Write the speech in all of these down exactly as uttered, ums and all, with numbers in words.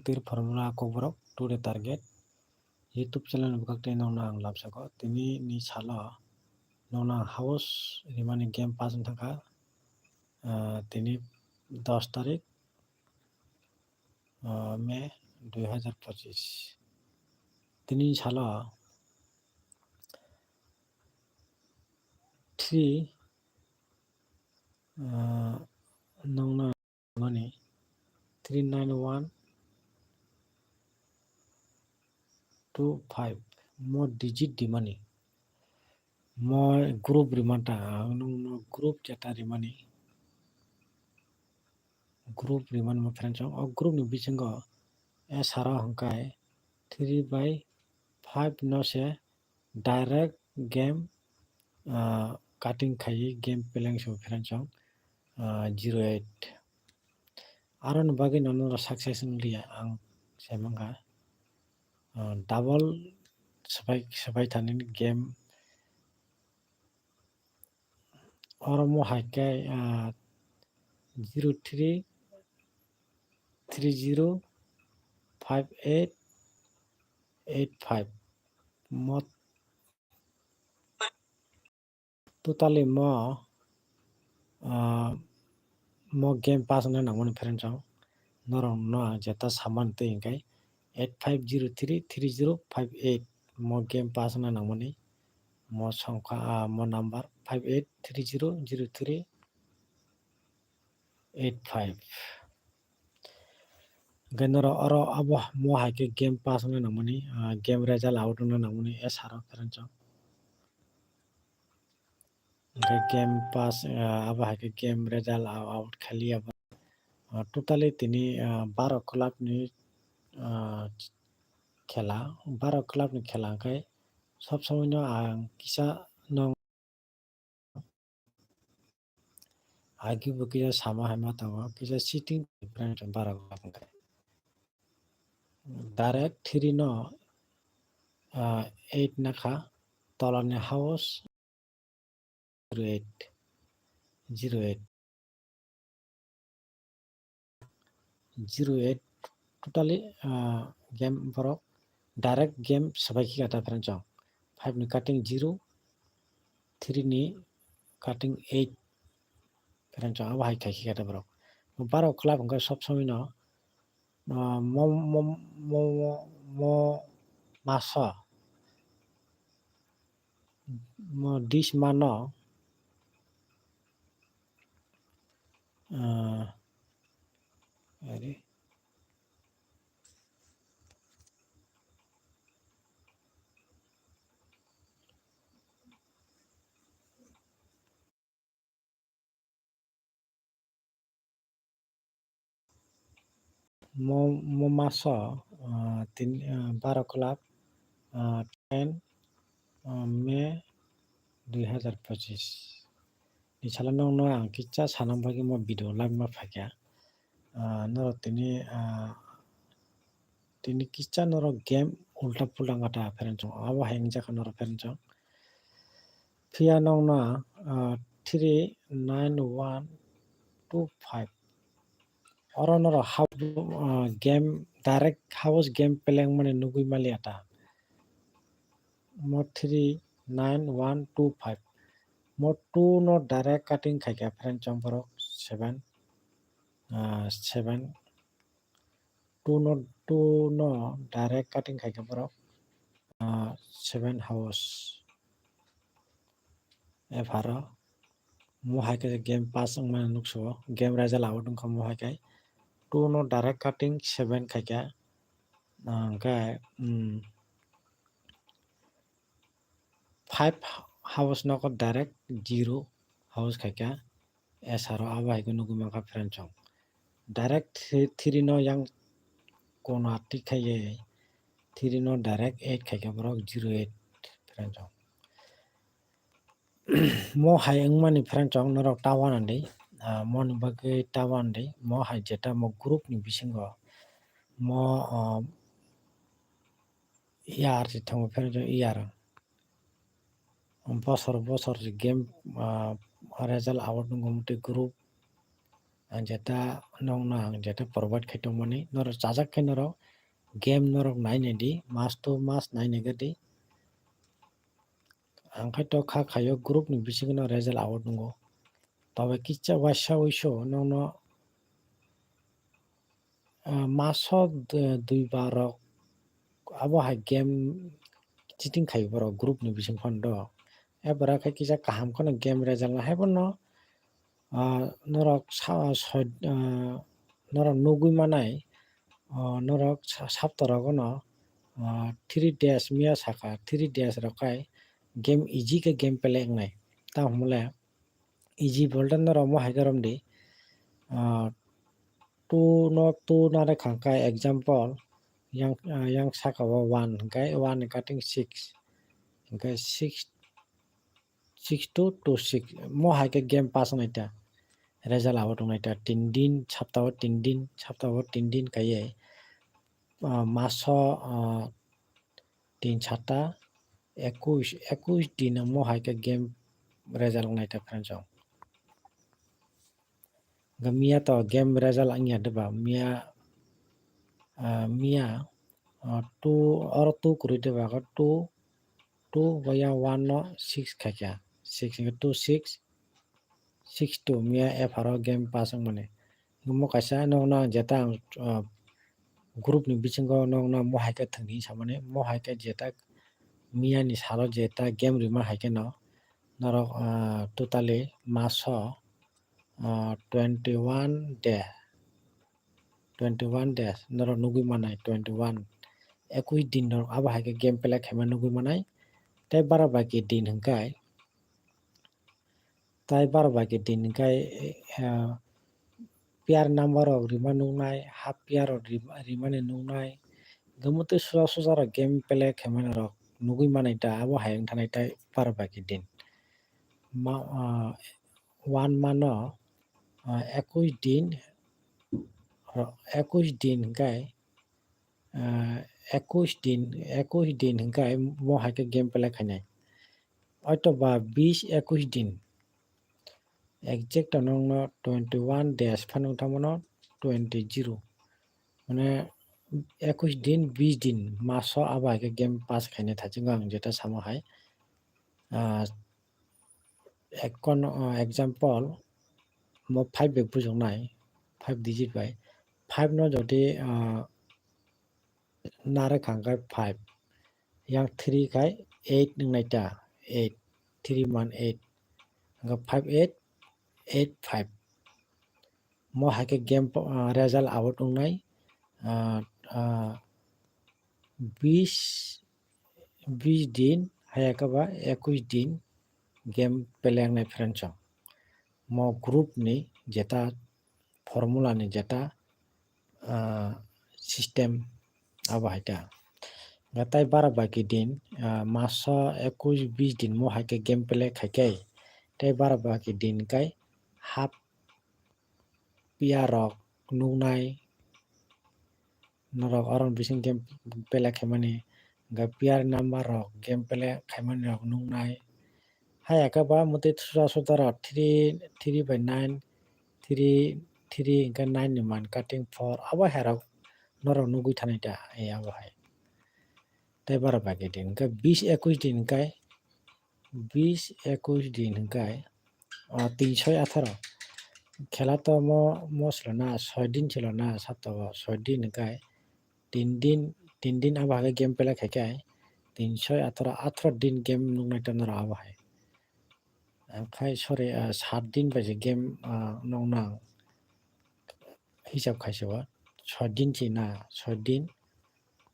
Tir formula kokborok today target. YouTube channel ni bwkhak tei nokno ang labsago. Tini ni salo nokno ang house rimani game pass wng thangkha. Ah, tini dos tarik, ah, May dui hazar pochis. Tini ni salo three, ah, nokno mani three nine one two five mo digit rimani, mo group rimata ang nokno group jeta rimani, group rimani mo friends o group ni bisingo S R O hwnkhe three by five no se direct game, ah, cutting khaiwi game peleng se friends o, ah, zero eight. Aroni bagwi no norok success wngliya ang sai mankha. Ah, double swbai, swbai thani game. Oro mo hai khe, ah, zero three three zero five eight eight five mo totally mo, ah, mo game pass wngna nangmani friends o. Norok no ang jeta samani twi hwnkhe eight five zero three three zero five eight mo game pass wngna nangmani. Mo songkha, ah, mo number five eight three zero zero three eight five. Hwnkhe norok oro abo mo hai khe game pass wngna nangmani, ah, game result out wngna nangmani S R O friends o. Hwnkhe game pass, ah, abo hai khe game result ou-, out khaliya bo. Ah, totally tini, ah, baro club ni, ah, khela, baro club ni khela hwnkhe sob somoi no ang kisa no agi bo kisa sama hai ma tongo, kisa sitting different bara wngkha. Direct three no, ah, eight nakha, tolani house zero eight, zero eight. Zero eight totally, ah, game borok direct game swbai khe ta friends o. Five ni cutting zero, three ni cutting eight friends o, abo hai khai khe ta borok. Baro club hwnkhe sob somoi no, ah, mo, mo, mo, mo, mo maso, mo dis mano, ah, ari. Mo, mo maso, ah, tin, ah, baro club, ah, ten, ah, May dui hazar pochis ni salo nokno ang kisa sana bagwi mo video live ma phaikha. Ah, norok tini, ah, tini kisa norok game ulta pulta wngkha ta friends o, abo hai wngjakha norok friends o. Phiya nokno, ah, three nine one two five. Oro norok house, ah, game, direct house game peleng mani nugwi maliya ta. Mo three nine one two five. Mo two no direct cutting khaikha friends o borok seven, ah, seven. Two no, two no direct cutting khaikha borok, ah, seven house. Epharo mo hai khe game pass wngmani nuksugo, game result out wngkha mo hai khe two no direct cutting seven khaikha, ah, hwnkhe, um, five house no khe direct zero house khaikha, S R O abo hai khe nugwi mankha friends o. Direct three, three no yang kono atwi khaiye, three no direct eight khaikha borok zero eight friends o. Mo hai wngmani friends o norok ta wanadi, ah, moni bagwi ta wanadi, mo hai jeta mo group ni bisingo mo, ah, yar si thango friends o yar. Bosor bosor si game, ah, result out wngwi group ang jeta nokno ang jeta provide khai tongmani, norok chajak khe norok game norok nai nai di, mas to mas nai nai di. Ang khai to kha khaio group ni bisingo no result out wngo. Tobe kisa waisa wiso nokno, ah, maso d-, dui bar rok abo hai game cheating khai borok group ni bising phano do. Ebora khe kisa kaham kheno game result nai hai bono, ah, norok sa-, soi-, ah, norok nugui manai, ah, norok sa-, sapta rogono, ah, three days miya saka three days rok khai game easy khe game play wngnai. Tamo hwnle easy bolte norok mo hai khe romdi, ah, two no two nare khangkha example yang, ah, yang saka o one hwnkhe one ni cutting six hwnkhe six six two two six mo hai khe game pass wngnai ta, result out wngnai ta tin din sapta o tin din sapta o tin din kaiye, ah, maso, ah, tin sata ekush ekush din mo hai khe game result wngnai ta friends o. Hwnkhe miya to game result wngya deba miya, ah, miya, ah, two oro two kwrwi deba khe two two baya one no six khaikha six hwnkhe two six six two miya epharo game pass wngmani. Omo kaisa nokno ang jeta ang, ah, group ni bisingo nokno mo hai khe thwngwi samani mo hai khe jeta miya ni salo jeta game rima hai khe no norok, ah, totally maso, ah, twenty one day, twenty one days norok nugui manai twenty one, ekush din norok abo hai khe game play khaima nugui manai. Tei bara baki din hwnkhe, tei bara baki din hwnkhe, ah, player number rok rima nuknai, half player rok rima, rimani nuknai, gumutwi suja suja rok game play khaimani rok nugui manai ta abo hai wngthanai tei bara baki din. Ma, ah, one month o, ah, ekush din, ro-, ekush din hwnkhe, ah, ekush din, ekush din hwnkhe mo hai khe game play khainai. Oito ba bis ekush din. Exact to nokno twenty one days phano wngtangmano twenty zero. Mane ekush din, bis din, maso abo hai khe game pass khainai thachingwi ang jeta samo hai. Ah, ekon, ah, example, mo five bai bujoknai, five digit bai. Five no jodi, ah, nare khangkhe five, yang three khai eight wngnai ta, eight, three man eight, hwnkhe five eight eight five. Mo hai khe game, ah, result out wngnai, ah, ah, bis, bis din, haya khe ba ekush din game play wngnai friends o. Mo group ni jeta formula ni jeta, ah, system abo hai ta. Hwnkhe tei bara baki din, ah, maso ekush bis din mo hai khe game play khai khe, tei bara baki din kai half player rok nuknai, norok oro bising game play khaimani, hwnkhe player number rok game play khaimani rok nuknai. Haya khe ba motwi suda suda rok three, three by nine, three, three hwnkhe nine ni man cutting four abo hai rok norok nugui thanai ta, eh, abo hai. Tei bara baki din hwnkhe bis ekush din hwnkhe bis ekush din hwnkhe, o, tinsoi atharo. Khela to mo, mo silo na, soi din silo na, sapta o soi din hwnkhe, tin din, tin din abo hai khe game play khai khe, tinsoi atharo, atharo din game nuknai ta norok abo hai. Ang khai, sorry, ah, sat din bai se game, ah, nokno ang hisab khai se o. Soi din se na, soi din,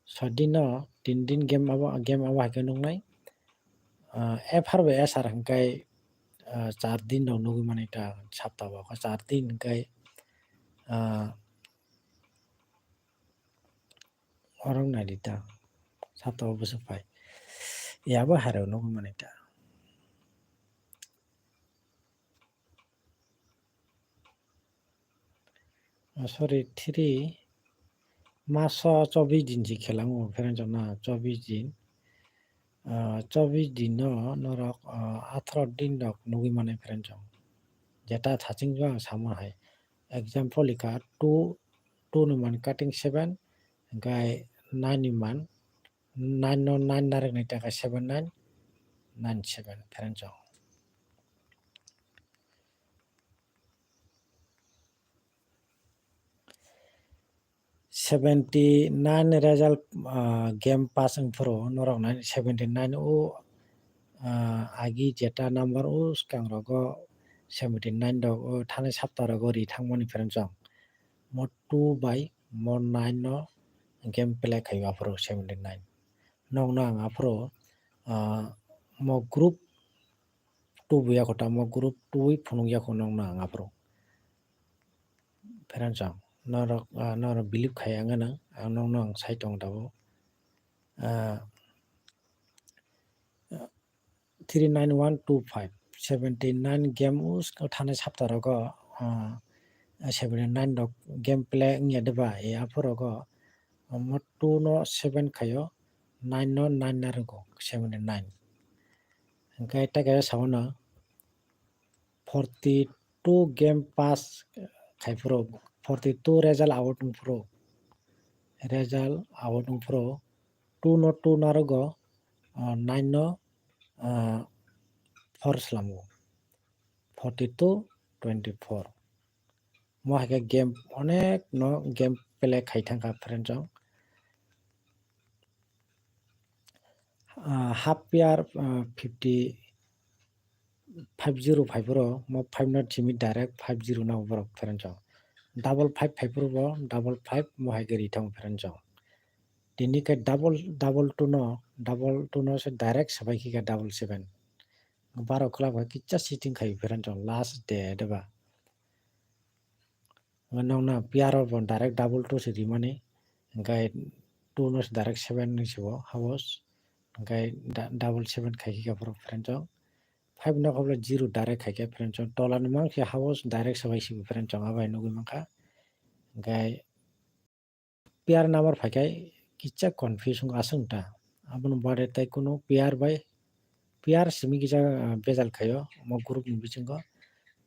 soi din no tin din game abo, game abo hai khe nuknai. Ah, F R bai S R hwnkhe, ah, char din rok nugui mani ta sapta o, char din hwnkhe, ah, oro wng nai di ta, sapta o bwswk phai. Yabo hai rok nugui mani ta. Ah, sorry, three, maso chobbish din se khelango, friends, na chobbish din. Ah, chobbish din no norok, ah, atharo din rok nugui mani, friends. Jeta thaching jua ang sama hai. Example ikha two, two ni man cutting seven, hingkai nine ni man, nine no nine narwknai tangkha seven nine nine seven, pherang chong. Seventy nine result, ah, game pass wng phuru norok nai seventy nine o, ah, agi jeta number o swkang rogo seventy nine rok o thani sapta rogo ri thangmani pherang chong. Mo two bai mo nine no game play khaio aphuru seventy nine. Nokno ang aphuru, ah, mo group two buya kho tamo group two wi phunuk ya kho nokno ang aphuru. Pherang chong, norok, ah, norok believe khai ang nang, ang nokno ang sai tong tabuk. Ah, three nine one two five, seventy nine game o thani sapta rogo, ah, seventy nine rok game play wngya deba, e aphuru rogo, omo two no seven khaio, nine no nine narwgo, seventy nine. Hingke tei kaisa sabono forty two game pass khai phuru, forty two result out wng phuru, result out wng phuru, two no two narwgo, ah, nine no, ah, four swlamu, forty two twenty four. Mo hai khe game onek no game play khai thangkha pherang chong. Ah, half pair, ah, fifty, five zero phai phuru, mo five no simi direct five zero no borok pherang chong. Double five phai phuru bo double five mo hai khe ri thango pherang chong. Tini khe double, double two no, double two no se direct swbai khe double seven. Baro kwlak bai kisa sitting khai pherang chong last day deba. Nokna pair o bo direct double two se rimani, hingke two no se direct seven ni se bo house, hingke da-, double seven khai khe aphuru pherang chong. Five no khe zero direct khai khe pherang chong. Tola ni mang khe house direct swbai se pherang chong, abo hai nugui mankha. Hingke pair number phai khe kisa confuse wngkha aswk ta. Aboni baade tei kunu pair bai pair simi kisa, ah, bejal khaio omo group ni bisingo.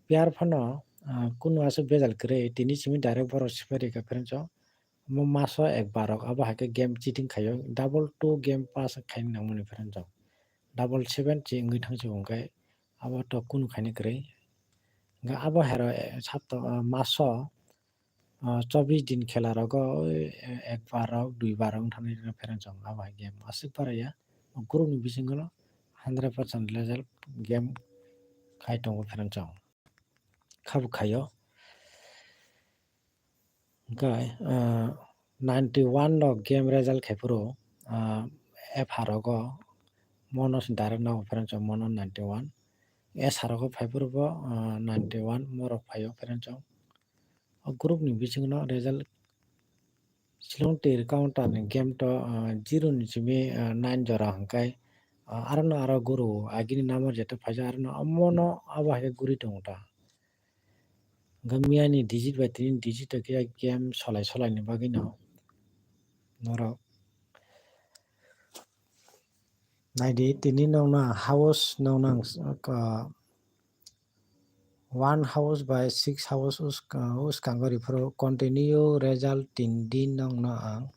Pair phano, ah, kunu aswk bejal kwrwi tini simi direct borok swbai rikha pherang chong. Omo maso ekbar rok abo hai khe game cheating khaio, double two game pass khaina nangmani pherang chong. Double seven se wngwi thangsi hwnkhe abo to kunu khaina kwrwi. Hwnkhe abo hai rok, eh, sapta, ah, maso ah, chobbish din khela rogo, oi, e-, ekbar rok, duibar rok wng thangwi rwna pherang chong. Abo hai game aswk para ya. O group ni bisingo no hundred percent result game khai tongo pherang chong. Khabo khaio. Hwnkhe, ah, ninety one rok game result khai phuru, ah, F R rogo mono se direct nago pherang chong mono ninety one. S R rogo phai phuru bo, ah, ninety one morok phaio pherang chong. O group ni bisingo no result Shillong Tir Counter ni game to, ah, zero ni simi, ah, nine jora hwnkhe, ah, aro no aro guru agini number jeto phaijak aro no omo no abo hai khe guri tongo ta. Hwnkhe miya ni digit bai tini digit to khe game solai solai ni bagwi no norok naidi tini nokno house nokno ang, ah, One house bai six house us-, uh, uskango riphuru continue result tin din nokno ang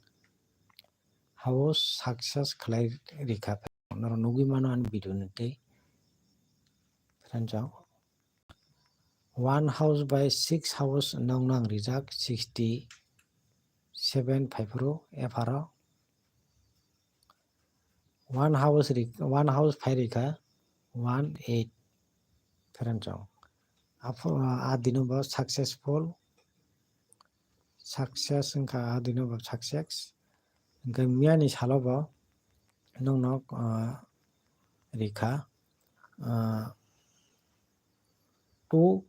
house success khlai rikha. Norok nugwi mano ani video ni tei. Friends, one house bai six house nokno ang rijak sixty seven phaiphuru F R o. One house ri-, one house phai rikha one eight pherang chong. Apho, ah, a dino bo successful, success wngkha a dino bo success. Hwnkhe miyani salo bo nokno, ah, rikha, ah, two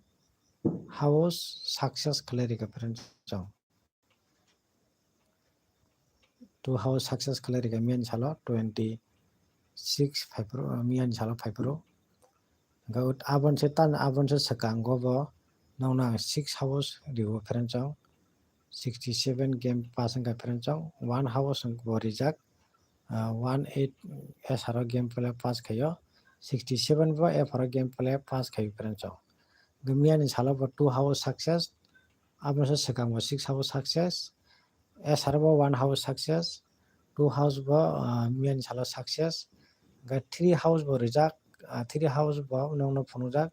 house success khlai rikha pherang chong. Two house success khlai rikha miyani salo twenty six phaiphuru, miyani salo phaiphuru. Hwnkhe aboni se tan aboni se swkango bo nokno ang six house riwo pherang chong. Sixty seven game pass wngkha pherang chong. One house wngkha bo rijak. Ah, one eight S R o game play pass khaio. Sixty seven bo F R o game play pass khaio pherang chong. Hwnkhe miyani salo bo two house success, Abo se swkang bo six house success, S R bo one house success, two house bo, ah, miyani salo success, hwnkhe three house bo rijak, ah, three house bo nokno phunukjak,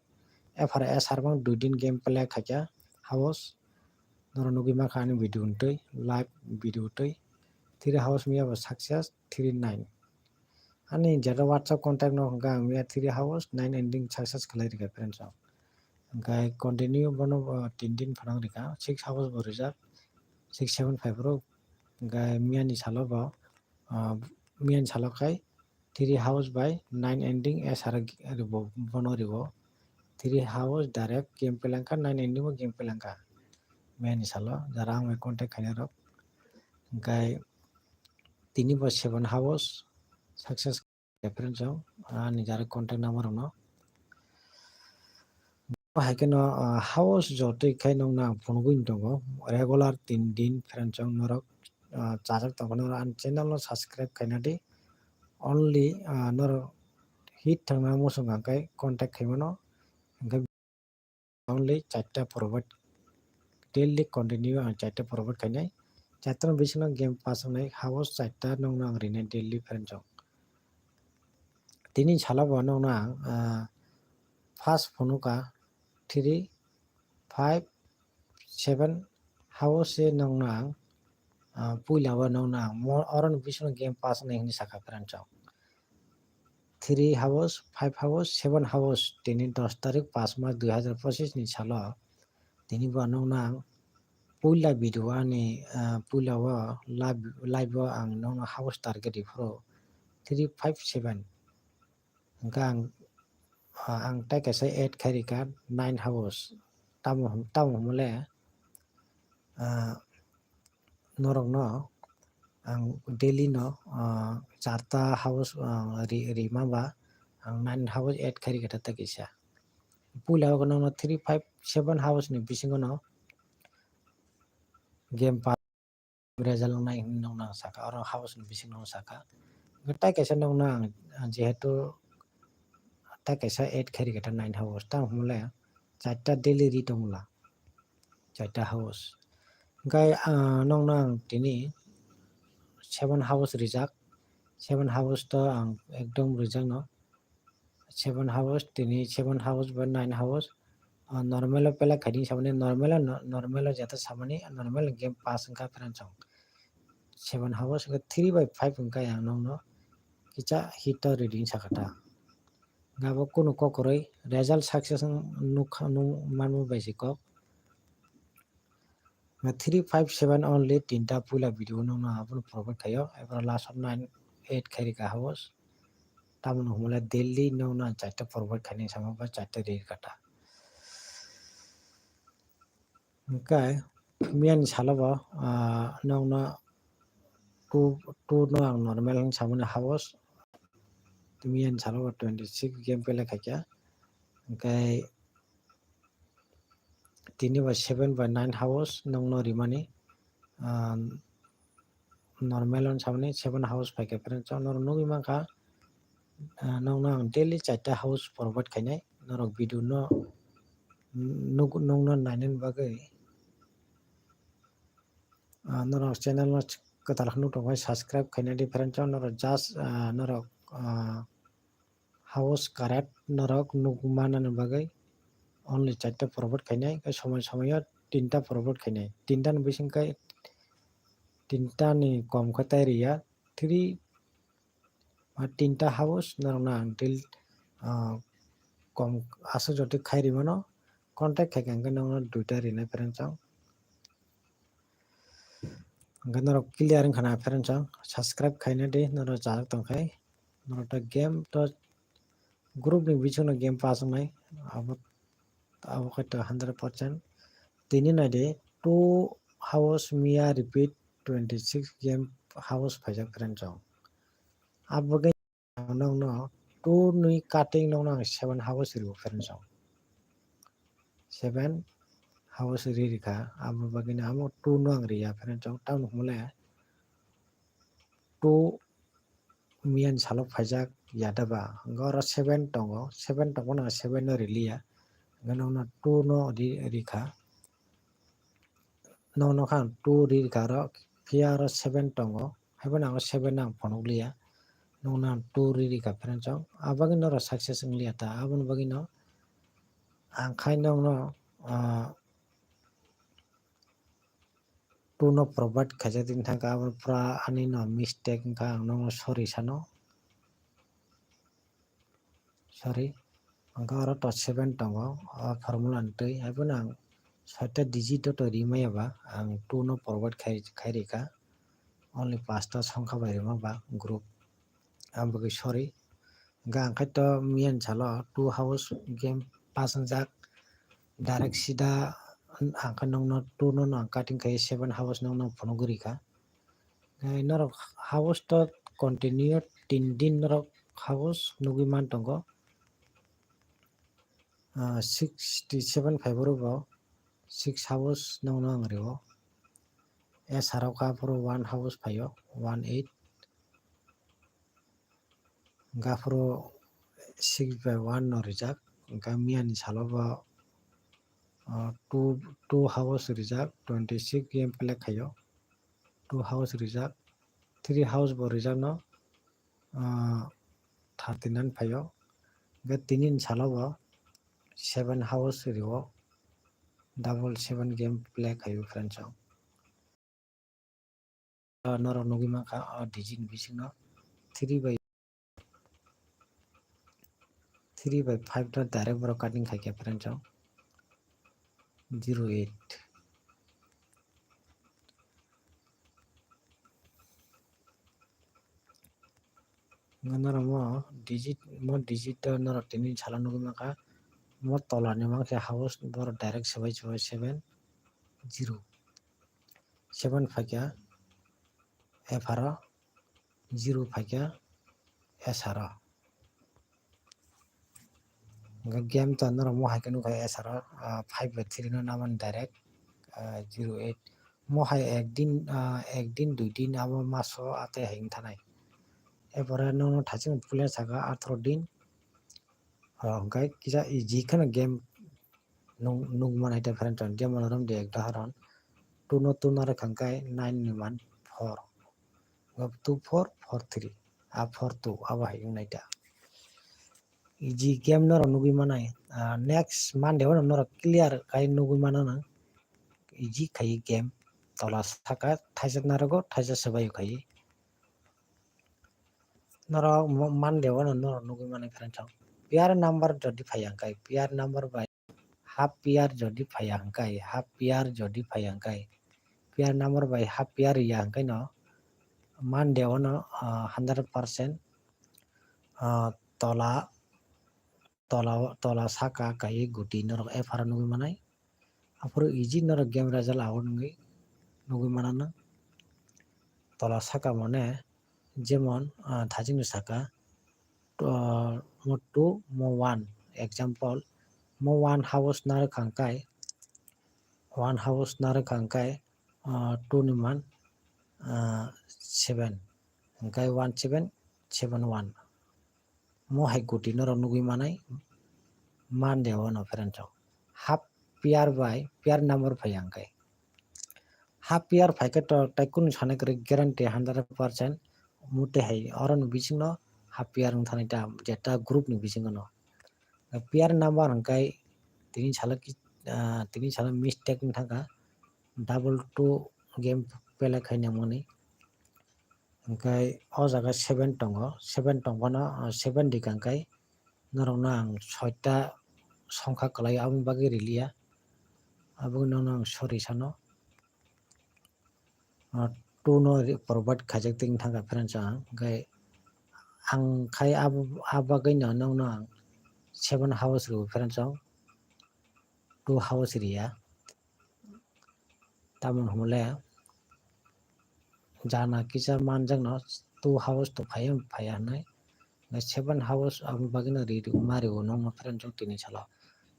F R S R bo dui din game play khaikha house, norok nugwi mankha ani video twi, live video twi, three house miya bo success, three nine. Ani jeta WhatsApp contact no hwnkha ang miya three house nine ending success khlai rikha friends rok. Hwnkhe continue bono bo tin din phano rikha, six house bo rijak, six seven five rok. Hwnkhe miyani salo bo, ah, miyani salo khai three house by nine ending S R ribo bono ribo. Three house direct game play wngkha, nine ending bo game play wngkha. Miyani salo jara ang bai contact khainai rok. Hwnkhe tini bo seven house success friends rok, ani jara contact number rok no. Bo hai kheno, ah, house jotoi khai nokno ang phunugwi tongo, regular tin din friends rok norok, ah, chajak tongkha norok ani channel no subscribe khaina di, only, ah, norok hit thangna muchung hwnkhe contact khaimano, hwnkhe only charta provide, daily continue ang charta provide khainai, charta ni bisingo game pass wngnai house charta nokno ang rinai daily friends rok. Tini salo bo nokno ang, ah, first phunukha three, five, seven house se nokno ang, ah, puila o nokno ang mo-, oroni bisingo game pass wngnai hinwi sakha friends rok. Three house, five house, seven house, tini dos tarik pas mas dui hazar pochis ni salo tini bo nokno ang puila video ani, ah, puila o live, live o ang nokno house target riphuru three five seven. Hwnkhe ang, ah, ang tei kaisa add khai rikha nine house. Tamo hwn-, tamo hwnmale, ah, norokno ang daily no, ah, charta house, ah, ri-, rima ba ang nine house add khai rikha tei kaisa. Puila o nokno three five seven house ni bisingo no game pa result wngnai hinwi nokno ang sakha, oro house ni bisingo sakha. Hwnkhe tei kaisa nokno ang, ang jehetu tei kaisa add khai rikha nine house, tamo hwnmale charta daily ri tongla, charta house. Hwnkhe, ah, nokno ang tini seven house rijak, seven house to ang ekdom rijakno. Seven house, tini seven house ba nine house, ah, normal o pelak khaidi samani, normal o no-, normal o jeta samani, normal game pass wngkha friends rok. Seven house wngkha three by five wngkha yang nokno kisa hit o reading sakha ta. Hwnkhe abo kunu kok kwrwi result success wng nukha, nung manma bai se kok. Nga three five seven only tinta puila video nokno abono provide khaio, ebro last of nine eight khairika house. Tamoni hwnmale daily nokno ang charta provide khainai sama ba charta rikha ta. Hwnkhe miyani salo bo, ah, nokno two, two no ang normal hinwi samani house. Miyani salo bo twenty six game pele khaikha. Hwnkhe tini bo seven by nine house nokno rimani, ah, normal on samani seven house phaikha friends. Norok nugwi mankha, ah, nokno ang daily charta house provide khainai, norok video no nuk-, nokno nainani bagwi, ah, norok channel no kwtal khe nuk tongkha subscribe khainai di friends. Norok just, ah, norok, ah, house karat norok nuk manani bagwi only charta provide khainai, somoi somoi o tinta provide khainai. Tinta ni bising khe tinta ni kom khe tai riya, three, ah, tinta house norokno ang til, ah, kom aswk jotoi khai rimano, contact khai khe ang khe nokno duita rinai friends. Hwnkhe norok clear wngkha na friends, subscribe khaina di, norok chajak tongkhai, norok ta game to group ni bisingno game pass wngnai, abo, abo khe to hundred percent. Tini naidi two house miya repeat twenty six game house phaijak friends. Abo khe ang nokno two ni cutting nokno ang seven house ribo friends. Seven house ri rikha, abo bagwino amo two no ang riya friends, tamoni hwnmale two miyani salo phaijak yadaba, hwnkhe oro seven tongo, seven tongmani ang seven no riliya, hwnkhe nokno two no ri-, rikha. Nokno kha ang two ri rikha aro, phiya aro seven tongo, haiphano ang o seven no ang phunukliya, nokno ang two ri rikha friends o, aboni bagwi norok success wngliya ta, aboni bagwi no ang khai nokno, ah, two no provide khaijak tini thangkha, aboni pura ani no mistake wngkha, ang nokno sorry sano. Sorry, hwnkhe oro to seven tongo, o formula ni twi, haiphano ang soita digit o to ri maya ba, ang two no provide khai, khai rikha, only pasta songkha bai rima ba group, ang bagwi sorry. Hwnkhe ang khai to miyani salo two house game pass wngjak, direct sida ang khai nokno two no ang cutting khai seven house nokno phunugwi rikha. Eh, norok house to continue tin din norok house nugwi man tongo. Ah, sixty seven phai borok bo six house nokno ang rio. S R o kha phuru one house phaio, one eight. Hwnkhe aphuru six by one no rijak, hwnkhe miyani salo bo, ah, two, two house rijak, twenty six game play khaio, two house rijak, three house bo rijak no, ah, thirty nine phaio, hwnkhe tini ni salo bo seven house rio, double seven game play khaio friends o. Ah, norok nugwi mankha, ah, digit ni bisingno three by, three by five no direct borok cutting khaikha friends o, zero eight. Norok mo digit, mo digit o norok tini salo nugwi mankha, mo tola ni mankhe house borok direct sebai sebai seven zero. Seven phaikha F R o, zero phaikha S R o. Hwnkhe game to norok mo hai khe nukha S R o, ah, five by three no namani direct, ah, zero eight. Mo hai ek din, ah, ek din dui din abo maso atai hai wng thanai. Erpore nono thaching puila saka atharoh din. Ah, hwnkhe kisa easy kheno game. Nuk, nuk manai ta friend chon, jemon romdi ek daharon, two no two no rwkha hwnkhe nine ni man four, two four four three, a four two abo hai wngnai ta. Easy game norok nugwi manai, ah, next Monday o norok clear khai nugwi mano nang, easy khai game, tola saka thaisa narogo thaisa swbaio khai. Norok mo-, Monday o norok nugwi manai friend chon, pair number jodi phaiya hwnkhe, pair number bai half pair jodi phaiya hwnkhe, half pair jodi phaiya hwnkhe, pair number bai half pair ya hwnkhe no Monday o no, ah, hundred percent, ah, tola, tola, tola saka kai guti norok F R o nugwi manai. Aphuru easy norok game result out wngwi nugwi manana. Tola saka mane jemon, ah, thachingni saka, ah, mo two, mo one. Example, mo one house narwkha hwnkhe, one house narwkha hwnkhe, ah, two ni man, ah, seven. Hwnkhe one seven, seven one. Mo hai guti norok nugwi manai Monday o no friend chon. Half pair bai pair number phaiya hwnkhe. Half pair phaikhe to tai kunu sana kwrwi guarantee hundred percent. Mute hai oro ni bisingno half pair wng thani ta, jeta group ni bisingo no. Pair number hwnkhe tini salo ki, ah, tini salo mistake wng thangkha, double two game play khaina mani. Hwnkhe o jaga seven tongo, seven tongphano, ah, seven rikha hwnkhe norokno ang soita songkha kwlaio, aboni bagwi riliya, aboni nono ang sorry sano. Ah, two no ri-, provide khaijak tini thangkha friends ang, hwnkhe ang khai abo, abo bagwi no nokno ang seven house rw friends ang, two house riya. Tamoni hwnle jana kisa manjakno two house to phaiya phaiya hwnwi. Seven house aboni bagwino ri, ri, ma rio nokno friend chong tini salo.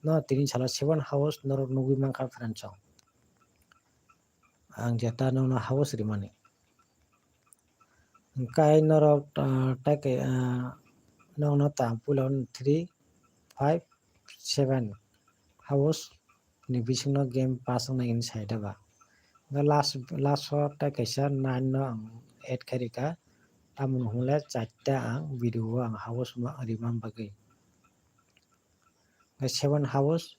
No tini salo seven house norok nugwi mankha friend chong. Ang jeta nokno house rimani. Hwnkhe norok, ah, tei khe, ah, nokno tang puila three, five, seven house ni bisingo game pass wngnai hinwi sai da ba. Hwnkhe last, last o tei kaisa nine no ang add khai rikha. Tamoni hwnle charta ang video o ang house ma-, rima bagwi. Hwnkhe seven house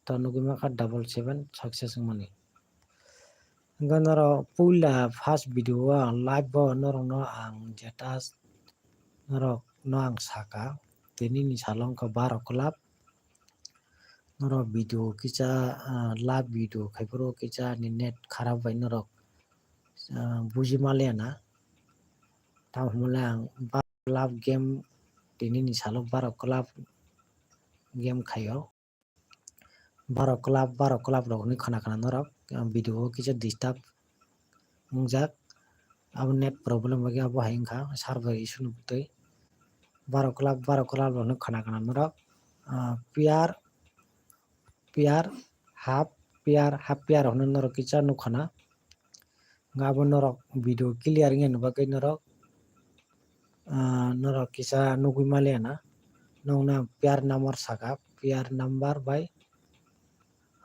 to nugwi mankha double seven success wngmani. Hwnkhe norok puila first video o ang live o norokno ang jeta norokno ang saka, tinini salo wngkha baro club. Norok video kisa, ah, live video khaiphuru kisa ni net kharap bai norok, ah, buji maliya na. Tamo hwnle ang baro club game tinini salo baro club game khaio. Baro club, baro club rok hinwi khna khna norok, ah, video o kisa disturb wngjak. Abo net problem bagwi abo hai wngkha server issue ni twi. Baro club, baro club rok hinwi khna khna norok, ah, player, player, half player, half player hwnwi norok kisa nukha na. Hwnkhe abo norok video clear wngya ni bagwi norok, ah, norok kisa nugwi maliya na. Nokno ang player number saka, player number bai,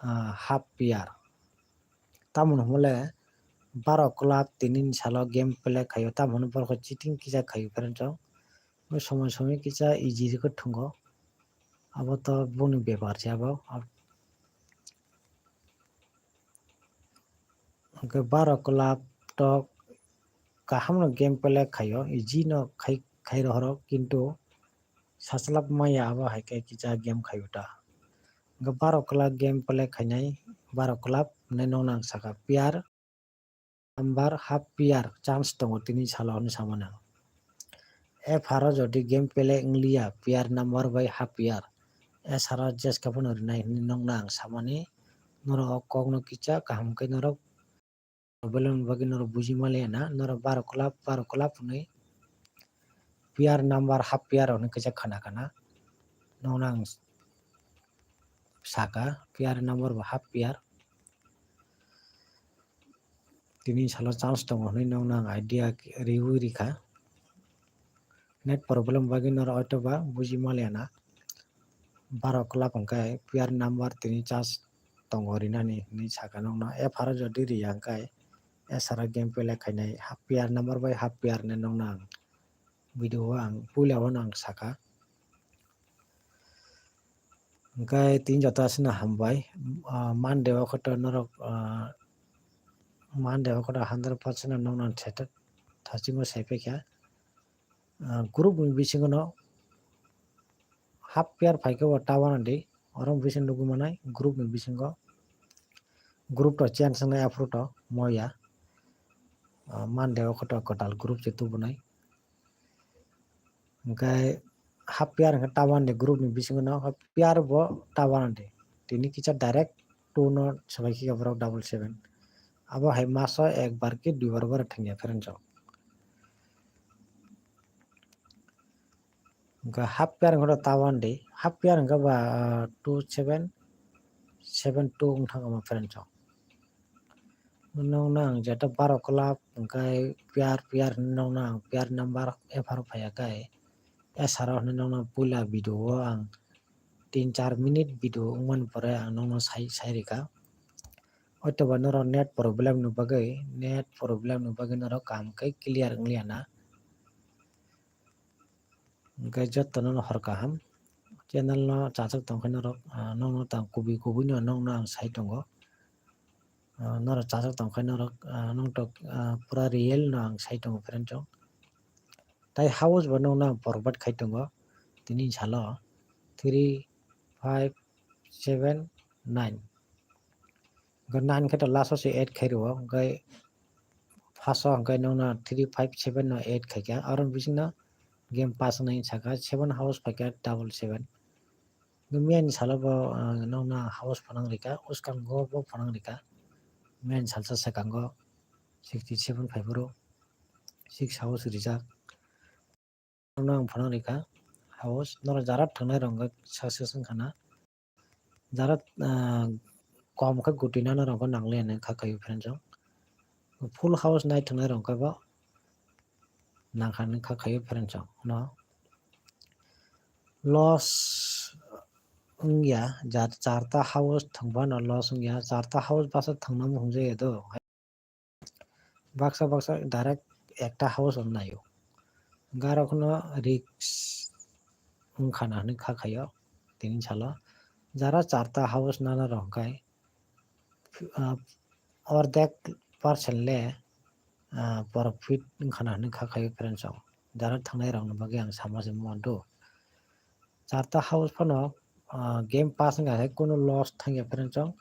ah, half player. Tamoni hwnle baro club tinini salo game play khaio, tamoni borok cheating kisa khaio friends rok. Somoi somoi kisa easy khe thwngo. Abo to boni bepar se abo. Hwnkhe baro club to kaham no game play khaio, easy no khai, khai rohoro, kintu sachlap maya abo hai khe kisa game khaio ta. Hwnkhe baro club game play khainai, baro club hinwi nokno ang saka player number half player chance tongo tini salo hinwi samani ang. F R o jodi game play wngliya player number bai half player, S R o jeska phano rinai hinwi nokno ang samani. Norok o kokno kisa kaham khe norok problem ni bagwi norok buji maliya na, norok baro club, baro club hinwi player number half player hinwi kisa khna khna. Nokno ang saka player number bo half player. Tini salo chance tongo hinwi nokno ang idea riwi rikha. Net problem bagwi norok hoitoba buji maliya na. Baro club hwnkhe player number tini chance tongo rinani hinwi saka nokno. F R o jodi riya hwnkhe S R o game play khainai half player number bai half player hinwi nokno ang video o ang puila o no ang saka. Hwnkhe tini joto aswkno hambai. Ah, Monday o khe to norok, ah, Monday o khe to hundred percent no nokno ang thachingo sai paikha. Ah, group ni bisingo no half player phaikhe bo ta uanadi, oro bisingo nugwi manai group ni bisingo. Group to change wngnai aphuru to moya. Ah, Monday o khe to kwtal group se tubunai. Hwnkhe half player hwnkhe ta uanadi group ni bisingo no player bo ta uanadi. Tini kisa direct two no swbai khe borok double seven. Abo hai maso ekbar ki duibar bo thangya friends rok. Hwnkhe half player hwnkhe ta uanadi, half player hwnkhe ba, ah, two seven seven two wng thang omo friends rok. Nokno ang jeta baro club hwnkhe player, player hinwi nokno ang player number F R o phaiya khe S R o hinwi nokno puila video o ang tin char minute video wngmani pore ang nokno sai, sai rikha. Hoitoba norok net problem ni bagwi, net problem ni bagwi norok kaham khe clear wngliya na. Hwnkhe jotono no hor kaham. Channel no chajak tongkhe norok, ah, nokno tang kubui kubui no nokno ang sai tongo. Ah, norok chajak tongkhe norok, ah, nokto, ah, pura real no ang sai tongo friends rok. Tai house bo nokno ang forward khai tongo. Tini salo three, five, seven, nine. Hwnkhe nine khe to last o se add khai rwo, hwnkhe first o hwnkhe nokno three five seven no add khaikha, aro bisingno game pass wngnai saka seven house phaikha double seven. Hwnkhe miyani salo bo, ah, nokno house phunang rikha, uskango bo phunang rikha. Miyani salsa swkango sixty seven phaiphuru six house rijak. Norok ang phunang rikha house, norok jara thangnai rok hwnkhe success wngkha na. Jara, ah, kom khe guti nana rok hwnkhe nangliya hwnwi kha khaio friends rok. Full house nai thangnai rok hwnkhe bo nangkha hwnwi kha khaio friends rok no. Loss wngya, jar charta house thwngphano loss wngya, charta house baksa thwngnamo hwnjaya do. Baksa baksa direct ekta house rok naio. Hwnkhe aro kheno risk wngkha na hwnwi kha khaio tini salo. Jara charta house nana rok hwnkhe, ah, ordek percent le, ah, profit wngkha na hwnwi kha khaio friends rok. Jara thwngnai rokni bagwi ang sama se mano do. Charta house phano, ah, game pass wngkha hai kunu loss thangya friends rok.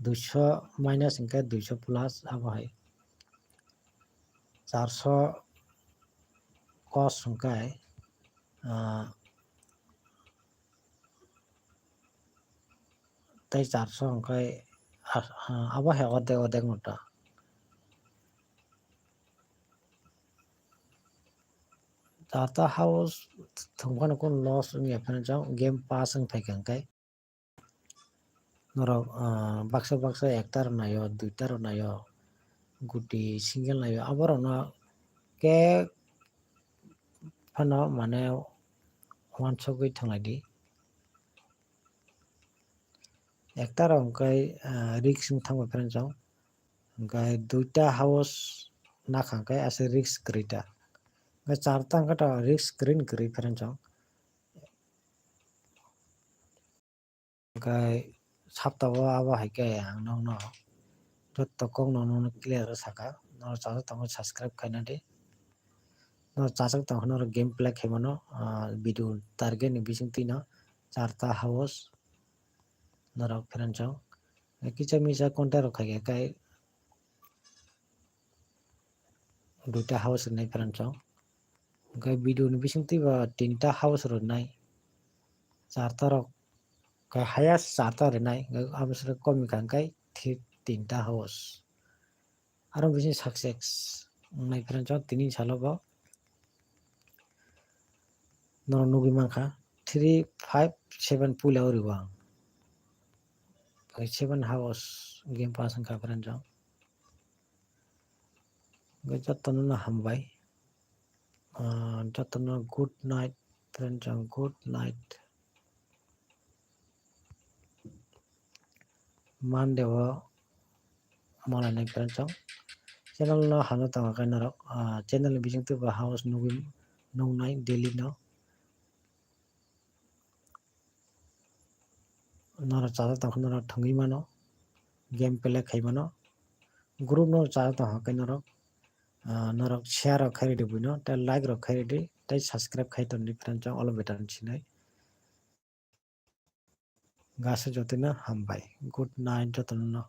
Duiso minus hwnkhe duiso plus abo hai. Charso kos hwnkhe, ah, tei charso hwnkhe, ah, ah, abo hai ordek ordek no ta. Charta house thwngphano kunu loss wngya phano jang game pass wng phaikha hwnkhe. Norok, ah, baksa baksa ekta rok naio, duita rok naio, guti single naio, aborokno khe phano mane uansukgwi thanglaidi. Ekta rok hwnkhe, ah, risk wng thangbai phano jang. Hwnkhe duita house nakha hwnkhe aswk risk kwrwi ta. Hwnkhe charta hwnkhe to risk kwrwi ni kwrwi phano jang. Hwnkhe saptao abo hai khe ang nokno joto kokno nokno clear khe saka. Norok chajak tongkhe subscribe khaina di. Norok chajak tongkhe norok game play khaimano, ah, video target ni bisingtwino charta house norok phrenjak. Kisa misa content rok khaikhe kai duita house rwnai phrenjak. Hwnkhe video ni bisingtwi ba tinta house rwnai. Charta rok khe highest charta rwnai. Hwnkhe aboni saka komi kha hwnkhe thi-, tinta house. Aro bising success wngnai phrenjak tini salo bo. Norok nugwi mankha three five seven puila o rigo ang. Bai seven house game pass wngkha phrenjak. Hwnkhe jotono no hambai. Ah, jotono good night, friend jang, good night. Monday o malainai friend jang. Channel no hano tongo khe norok, ah, channel ni bisingtwi bo house nugwi nuknai daily no. Norok chajak tongkhe norok thwngwi mano, game play khai mano, group no chajak tongkhe norok, ah, norok share rok khai rwdi buino, tei like rok khai rwdi, tei subscribe khai tongdi friend jang, olo better sinai. Gasa jotono hambai, good night jotono.